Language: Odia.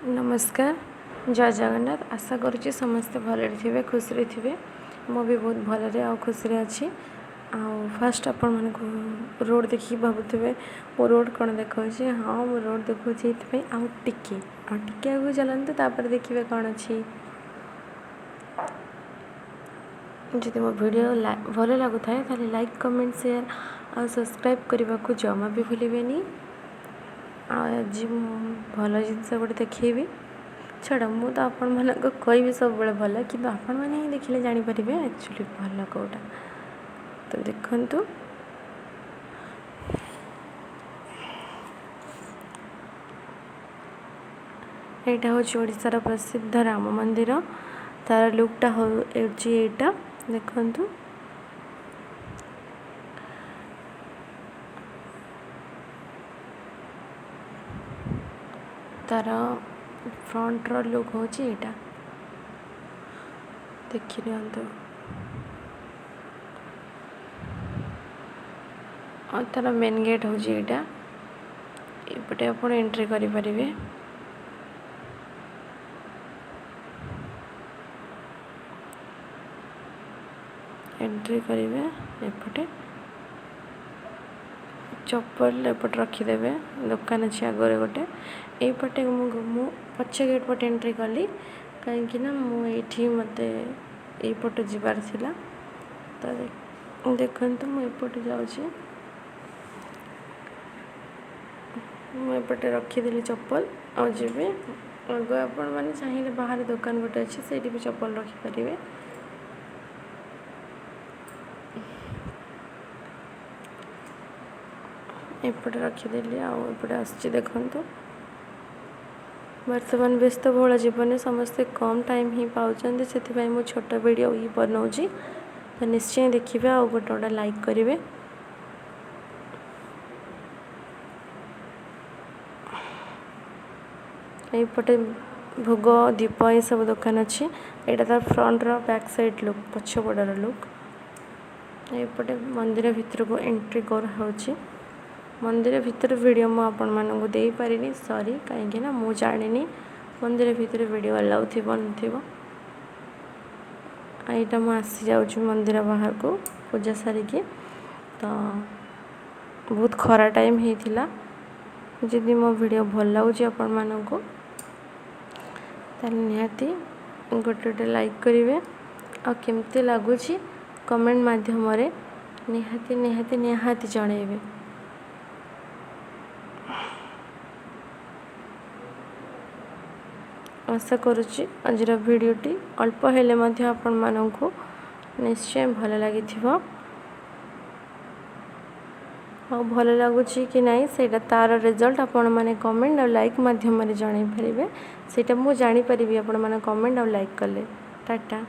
ନମସ୍କାର, ଜୟ ଜଗନ୍ନାଥ। ଆଶା କରୁଛି ସମସ୍ତେ ଭଲରେ ଥିବେ, ଖୁସିରେ ଥିବେ। ମୁଁ ବି ବହୁତ ଭଲରେ ଆଉ ଖୁସିରେ ଅଛି। ଆଉ ଫାଷ୍ଟ ଆପଣମାନଙ୍କୁ ରୋଡ଼ ଦେଖିକି ଭାବୁଥିବେ ମୁଁ ରୋଡ଼ କ'ଣ ଦେଖାଉଛି। ହଁ, ମୁଁ ରୋଡ଼ ଦେଖାଉଛି ଏଇଥିପାଇଁ, ଆଉ ଟିକେ ଆଗକୁ ଚାଲନ୍ତୁ, ତାପରେ ଦେଖିବେ କ'ଣ ଅଛି। ଯଦି ମୋ ଭିଡ଼ିଓ ଭଲ ଲାଗୁଥାଏ, ତାହେଲେ ଲାଇକ୍, କମେଣ୍ଟ, ସେୟାର ଆଉ ସବସ୍କ୍ରାଇବ୍ କରିବାକୁ ଜମା ବି ଭୁଲିବେନି। ଆଉ ଆଜି ମୁଁ ଭଲ ଜିନିଷ ଗୋଟେ ଦେଖେଇବି। ଛାଡ଼, ମୁଁ ତ ଆପଣମାନଙ୍କୁ କହିବି ସବୁବେଳେ ଭଲ, କିନ୍ତୁ ଆପଣମାନେ ହିଁ ଦେଖିଲେ ଜାଣିପାରିବେ ଆକ୍ଚୁଆଲି ଭଲ କେଉଁଟା। ତ ଦେଖନ୍ତୁ, ଏଇଟା ହେଉଛି ଓଡ଼ିଶାର ପ୍ରସିଦ୍ଧ ରାମ ମନ୍ଦିର। ତାର ଲୁକ୍ଟା ହେଉଛି ଏଇଟା, ଦେଖନ୍ତୁ। ତାର ଫ୍ରଣ୍ଟର ଲୁକ୍ ହେଉଛି ଏଇଟା, ଦେଖିନିଅନ୍ତୁ। ଆଉ ତାର ମେନ୍ ଗେଟ୍ ହେଉଛି ଏଇଟା। ଏପଟେ ଆପଣ ଏଣ୍ଟ୍ରି କରିପାରିବେ। ଏଣ୍ଟ୍ରି କରିବେ ଏପଟେ, ଚପଲ ଏପଟେ ରଖିଦେବେ। ଦୋକାନ ଅଛି ଆଗରେ ଗୋଟେ। ଏଇପଟେ ମୁଁ ପଛ ଗେଟ୍ ପଟେ ଏଣ୍ଟ୍ରି କଲି, କାହିଁକି ନା ମୁଁ ଏଇଠି ମୋତେ ଏଇପଟେ ଯିବାର ଥିଲା। ତ ଦେଖନ୍ତୁ, ମୁଁ ଏପଟେ ଯାଉଛି। ମୁଁ ଏପଟେ ରଖିଦେଲି ଚପଲ ଆଉ ଯିବି ଆଗ। ଆପଣମାନେ ଚାହିଁଲେ ବାହାରେ ଦୋକାନ ଗୋଟେ ଅଛି, ସେଇଠି ବି ଚପଲ ରଖିପାରିବେ। ଏପଟେ ରଖିଦେଲି ଆଉ ଏପଟେ ଆସୁଛି, ଦେଖନ୍ତୁ। ବର୍ତ୍ତମାନ ବ୍ୟସ୍ତବହୁଳ ଜୀବନରେ ସମସ୍ତେ କମ୍ ଟାଇମ୍ ହିଁ ପାଉଛନ୍ତି, ସେଥିପାଇଁ ମୁଁ ଛୋଟ ଭିଡ଼ିଓ ହିଁ ବନାଉଛି। ତ ନିଶ୍ଚୟ ଦେଖିବେ ଆଉ ଗୋଟେ ଗୋଟେ ଲାଇକ୍ କରିବେ। ଏଇପଟେ ଭୋଗ, ଦୀପ ଏସବୁ ଦୋକାନ ଅଛି। ଏଇଟା ତାର ଫ୍ରଣ୍ଟର ବ୍ୟାକ୍ ସାଇଡ଼୍ ଲୁକ୍, ପଛପଟର ଲୁକ୍। ଏଇପଟେ ମନ୍ଦିର ଭିତରକୁ ଏଣ୍ଟ୍ରି କରାହେଉଛି। ମନ୍ଦିର ଭିତରେ ଭିଡ଼ିଓ ମୁଁ ଆପଣମାନଙ୍କୁ ଦେଇପାରିନି, ସରି, କାହିଁକି ନା ମୁଁ ଜାଣିନି ମନ୍ଦିର ଭିତରେ ଭିଡ଼ିଓ ଆଲାଉ ଥିବ ନଥିବ। ଏଇଟା ମୁଁ ଆସିଯାଉଛି ମନ୍ଦିର ବାହାରକୁ ପୂଜା ସାରିକି। ତ ବହୁତ ଖରା ଟାଇମ୍ ହେଇଥିଲା। ଯଦି ମୋ ଭିଡ଼ିଓ ଭଲ ଲାଗୁଛି ଆପଣମାନଙ୍କୁ, ତାହେଲେ ନିହାତି ଗୋଟେ ଗୋଟେ ଲାଇକ୍ କରିବେ ଆଉ କେମିତି ଲାଗୁଛି କମେଣ୍ଟ ମାଧ୍ୟମରେ ନିହାତି ନିହାତି ନିହାତି ଜଣାଇବେ। ଆଶା କରୁଛି ଆଜିର ଭିଡ଼ିଓଟି ଅଳ୍ପ ହେଲେ ମଧ୍ୟ ଆପଣମାନଙ୍କୁ ନିଶ୍ଚୟ ଭଲ ଲାଗିଥିବ। ଆଉ ଭଲ ଲାଗୁଛି କି ନାହିଁ, ସେଇଟା ତା'ର ରେଜଲ୍ଟ ଆପଣମାନେ କମେଣ୍ଟ ଆଉ ଲାଇକ୍ ମାଧ୍ୟମରେ ଜଣାଇ ପାରିବେ। ସେଇଟା ମୁଁ ଜାଣିପାରିବି ଆପଣମାନେ କମେଣ୍ଟ ଆଉ ଲାଇକ୍ କଲେ। ଟାଟା।